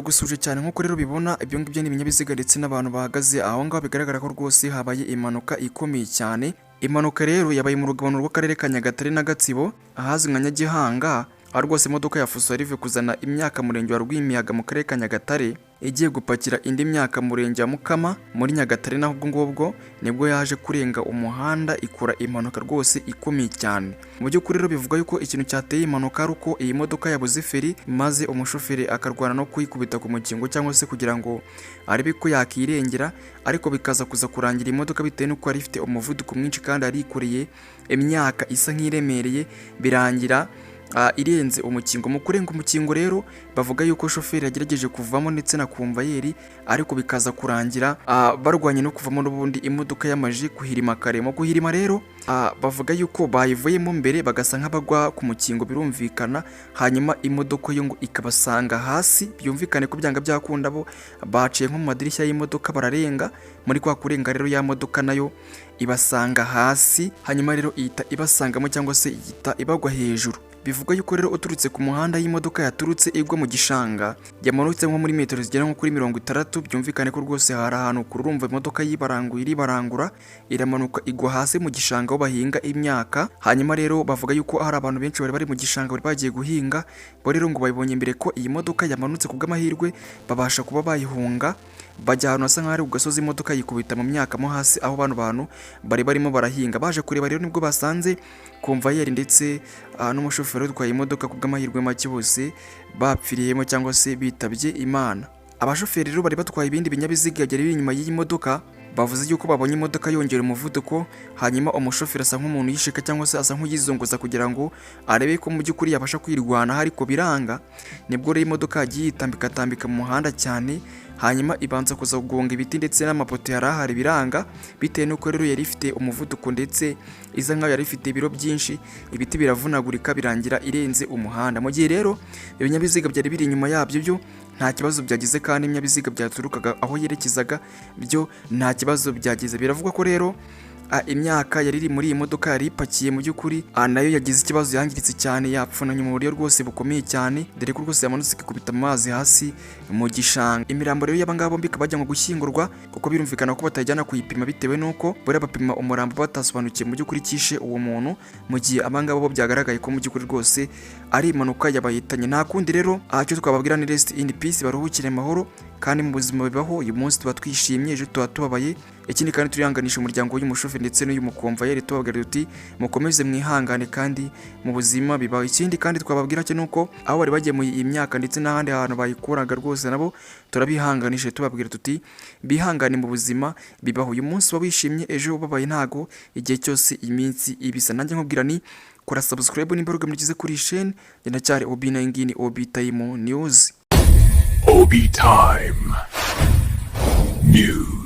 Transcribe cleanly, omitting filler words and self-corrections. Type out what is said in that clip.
Ndagusuje cyane. Nk'uko rero bibona, ibyo ngibyo ni ibinyabiziga ndetse n'abantu bahagaze aho ngaho. Bigaragara ko rwose habaye impanuka ikomeye cyane. Impanuka rero yabaye mu rugabano rw'akarere ka Nyagatare na Gatsibo, ahazwi nka Nyagihanga, aho rwose imodoka ya Fuso yari ivuye kuzana imyaka mu murenge wa Rwimiyaga mu karere ka Nyagatare, igiye gupakira indi myaka mu murenge wa Mukama muri Nyagatare. Naho ubwo ngubwo nibwo yaje kurenga umuhanda, ikora impanuka rwose ikomeye cyane. Mu by'ukuri rero bivuga yuko ikintu cyateye impanuka ari uko iyi modoka yabuze feri, maze umushoferi akarwana no kuyikubita ku mukingo cyangwa se kugira ngo arebe ko yakirengera, ariko bikaza kuza kurangira imodoka, bitewe n'uko yari ifite umuvuduko mwinshi kandi yari yikoreye imyaka isa nk'iremereye, birangira irenze umukingo. Mu kurenga umukingo rero, bavuga yuko shoferi yagerageje kuvamo ndetse na komvayeri, ariko bikaza kurangira barwanye no kuvamo, n'ubundi imodoka yamaje guhirima kare. Mu guhirima rero, bavuga yuko bayivuyemo mbere, bagasa nk'abagwa ku mukingo, birumvikana, hanyuma imodoka yo ngo ikabasanga hasi. Byumvikane ko byanga byakunda bo baciye nko mu madirishya y'imodoka bararenga. Muri kwa kurenga rero, ya modoka nayo ibasanga hasi, hanyuma rero ihita ibasangamo cyangwa se ihita ibagwa hejuru. Bivugwa yuko rero uturutse ku muhanda y'imodoka yaturutse igwa mu gishanga, yamanutse nko muri metero zigera nko kuri 60. Byumvikane ko rwose hari ahantu kururumva imodoka yibaranguye, iribarangura, iramanuka, igwa hasi mu gishanga aho bahinga imyaka. Hanyuma rero bavuga yuko hari abantu benshi bari bari mu gishanga, bari bagiye guhinga. Bo rero ngo babibonye mbere ko iyi modoka yamanutse, ku bw'amahirwe babasha kuba bayihunga, bajya ahantu hasa nk'aho ari ku gasozi. Imodoka yikubita mu myaka mo hasi aho bano bantu bari barimo barahinga. Baje kureba rero, nibwo basanze komvayeri ndetse n'umushoferi utwaye imodoka, ku bw'amahirwe make bose bapfiriyemo cyangwa se bitabye Imana. Abashoferi rero bari batwaye ibindi binyabiziga byari biri inyuma y'iyi modoka bavuze yuko babonye imodoka yongera umuvuduko, hanyuma umushoferi asa nk'umuntu yishika cyangwa se asa nk'uyizunguza kugira ngo arebe ko mu by'ukuri yabasha kwirwanaho, ariko biranga. Nibwo rero imodoka yagiye yitambika tambika mu muhanda cyane, hanyuma ibanza kuza kugonga ibiti ndetse n'amapoto yari ahari, biranga. Bitewe n'uko rero yari ifite umuvuduko ndetse isa nkaho yari ifite ibiro byinshi, ibiti biravunagurika, birangira irenze umuhanda. Mu gihe rero ibinyabiziga byari biri inyuma yabyo byo nta kibazo byagize, kandi ibinyabiziga byaturukaga aho yerekezaga byo nta kibazo byagize. Biravugwa ko rero imyaka yari iri muri iyi modoka yari ipakiye, mu by'ukuri nayo yagize ikibazo, yangiritse cyane, yapfunanye mu buryo rwose bukomeye cyane, dore ko rwose yamanutse ikikubita amazi hasi mu gishanga. Imirambo rero y'abangaba bombi ikaba bajyanwa gushyingurwa, kuko birumvikana ko batayijyana kuyipima, bitewe n'uko buriya bapima umurambo batasobanukiwe mu by'ukuri cyishe uwo muntu, mu gihe abangaba bo byagaragaye ko mu by'ukuri rwose ari impanuka yabayitanye. Nta kundi rero, icyo twababwira ni rest in peace, baruhukire amahoro. Kandi mu buzima bibaho, uyu munsi tuba twishimye, ejo tuba tubabaye. Ikindi kandi, turihanganisha umuryango w'uyu mushoferi ndetse n'uyu mukomvayeri, tubabwira tuti mukomeze mwihangane, kandi mu buzima bibaho. Ikindi kandi twababwira cyo nuko aho bari bagemuye iyi myaka ndetse n'ahandi hantu bayikuraga, rwose nabo turabihanganisha, tubabwira tuti bihangane, mu buzima bibaho, uyu munsi uba wishimye, ejo ubabaye, ntago igihe cyose iminsi ibisa. Nanjye nkubwira ni kora subscribe nimba rugamije kuri iyi chaîne. Njye ndacyari Obi 9, Obi Time News. Obi Time News.